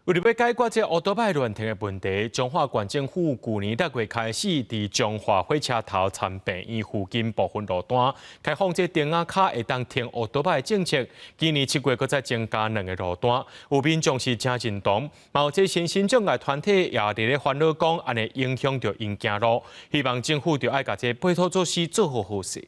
為著欲解決這烏多擺亂停的問題，彰化縣政府舊年六月開始，佇彰化火車頭參病院附近部分路段開放這釘仔跤會當停烏多擺的政策。今年7月，閣再增加兩个路段，有民眾是誠認同，嘛有這身心障礙團體也佇咧煩惱講，按呢影響著𪜶行路，希望政府著愛共這配套措施做好好勢。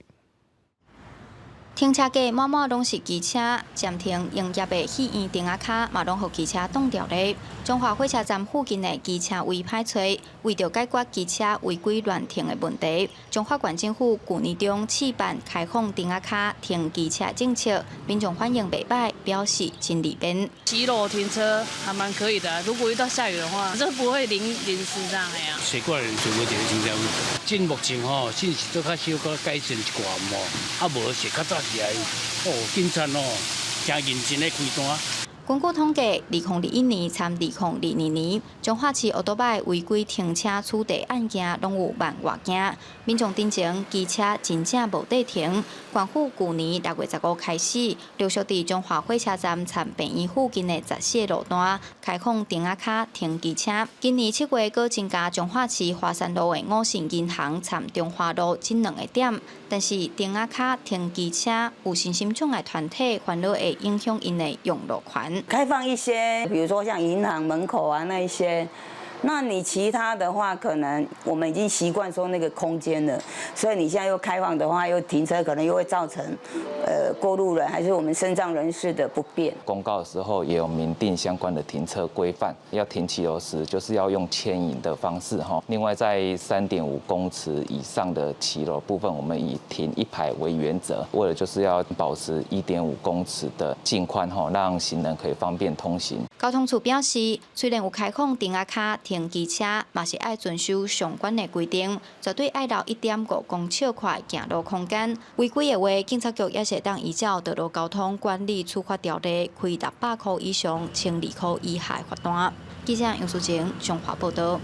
停車格滿滿攏是機車，暫停營業的戲院釘仔跤嘛攏予機車擋著咧。彰化火車站附近的機車位歹揣，為著解決機車違規亂停的問題，彰化縣政府舊年中試辦開放釘仔跤停機車政策，民眾反應袂䆀，表示真利便。騎樓停車還蠻可以的，如果遇到下雨的話，就不會淋淋濕這樣呀。習慣人做無一个停車位，這目前吼，算是做較少閣改善一寡無，啊無是較早時來，哦，警察哦，誠認真咧開單。根據統計，2021年參2022年，彰化市烏多擺違規停車處罰案件攏有萬外件，民眾陣前機車真正無地停。縣府舊年6月15開始，陸續佇彰化火車站參病院附近的14個路段開放釘仔跤停機車。今年7月，閣增加彰化市華山路的五盛銀行參中華路這兩个點，但是釘仔跤停機車有身心障礙團體煩惱會影響𪜶的用路權。開放一些，比如說像銀行門口啊那一些，那你其他的話，可能我們已經習慣說那個空間了，所以你現在又開放的話，又停車，可能又會造成，過路人還是我們身障人士的不便。公告的時候也有明定相關的停車規範，要停騎樓時就是要用牽引的方式哈。另外，在3.5公尺以上的騎樓部分，我們以停一排為原則，為了就是要保持1.5公尺的淨寬哈，讓行人可以方便通行。交通處表示，雖然有開放釘仔跤停機車，嘛是愛遵守相關的規定，絕對愛留1.5公尺寬行路空間。違規的話，警察局也是會當依照《道路交通管理處罰條例》開600箍以上、1200箍以下的罰單。記者楊淑靜，彰化報道。